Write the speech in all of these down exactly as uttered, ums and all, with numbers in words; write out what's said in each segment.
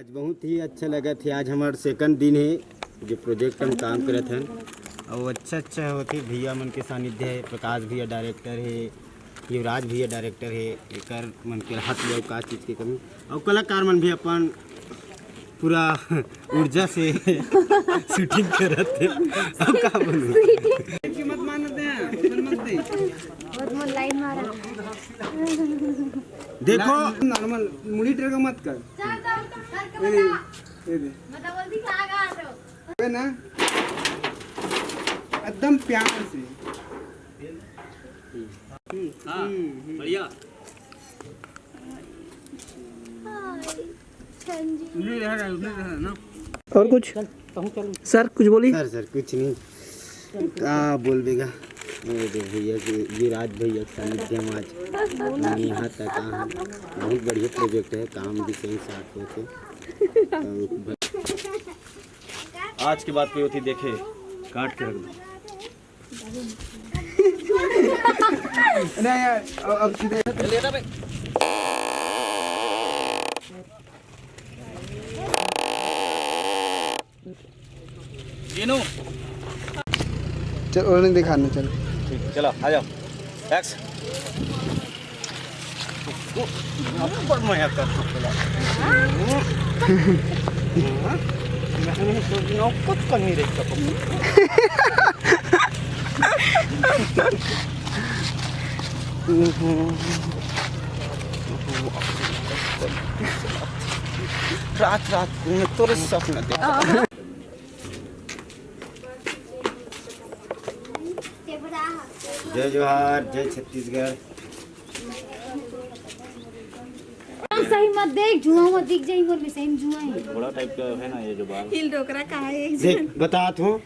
आज बहुत ही अच्छा लगत हे। आज हमर सेकंड दिन हे जो प्रोजेक्ट हम काम करत हन, अउ अच्छा अच्छा होथे। भैया मन के सानिध्य हे, प्रकाश भैया डायरेक्टर हे, युवराज भैया डायरेक्टर हे, एकर मन के हाथ में का चीज के कमी, अउ कलाकार मन भी अपन पूरा ऊर्जा से शूटिंग करत हे। अब का बोलूं? मत मानते हैं, मत दे। बहुत मन लाइन मारा। देखो, नॉर्मल मुड़ी ट्रेक मत कर। ये दे, ये दे। अबे ना, एकदम प्यार से। हाँ, बढ़िया। और कुछ? सर, कुछ बोली? सर, सर, कुछ नहीं। का बोलबे गा? ये दे भैया के, विराज भैया के सानिध्य में आज हम यहाँ तक आए हैं। बहुत बढ़िया प्रोजेक्ट है, काम भी सही साथ होके। आज के बाद कोई होती देखे, काट के रख दो। नहीं यार, अब, अब सीधे जीनू। चल, उन्हें दिखाना, चल। ठीक, चलो, आ जाओ। एक्स। ऊपर में है कर चला। मैंने सोचना कुछ कर नहीं रही। रात रात में तोरे सपना देखा। जय जोहार, जय छत्तीसगढ़। सही मत देख, जुआ मत दिख जाई, मोर में सही में जुआ है। बड़ा टाइप का है ना ये जो बाल। हिल डोकरा का है एक देख, जन। बतात हूँ,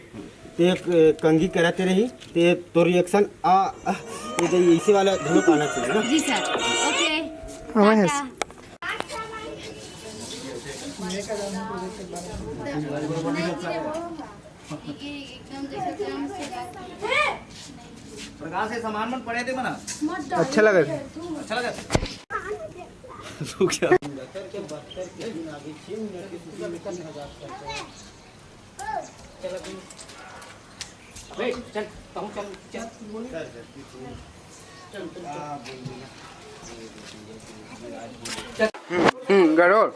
ते एक, अ, कंघी कराते रही, ते तोर रिएक्शन आ, आ, ये जो इसी वाला धुआं पाना चाहिए ना। जी सर, ओके। हाँ, है। टाटा। प्रकाश, ये सामान मन पड़े थे मना। अच्छा लगा। अच्छा लगा। रुक जा। अबे, चल, कहूँ चल, चल। हम्म, हम्म, गड़ोल।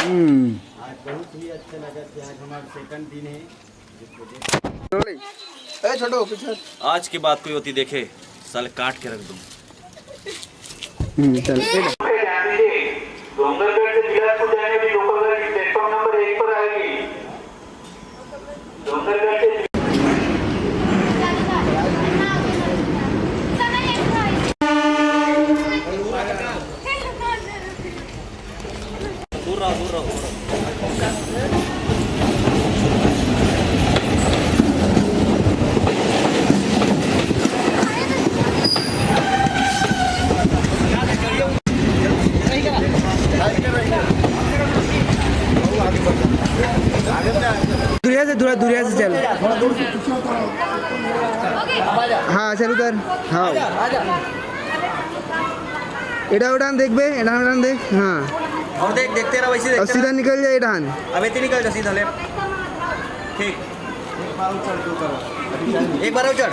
हम्म। आज बहुत ही अच्छा लगा कि आज हमारा सेकंड दिन है। ए, छोटू, पीछे। आज के बाद कोई होती देखे, साले काट के रख दूँ। हम्म, चल। डोंगरगढ़ से बिलासपुर जाने वाली लोकल गाड़ी प्लेटफॉर्म नंबर एक पर आएगी। डोंगरगढ़ से दूर रहो, दूर रहो, दूर रहो। दुरिया से, थोड़ा दुरिया से चल। हाँ, चल उधर। हाँ। एडा उड़ान देख बे, एडा उड़ान देख। हाँ। और देख, देखते रहो, वैसे और देखते सीधा रहो। निकल जाए एडान। अबे ते निकल जा सीधा लेफ्ट। ठीक। एक बार और चढ़।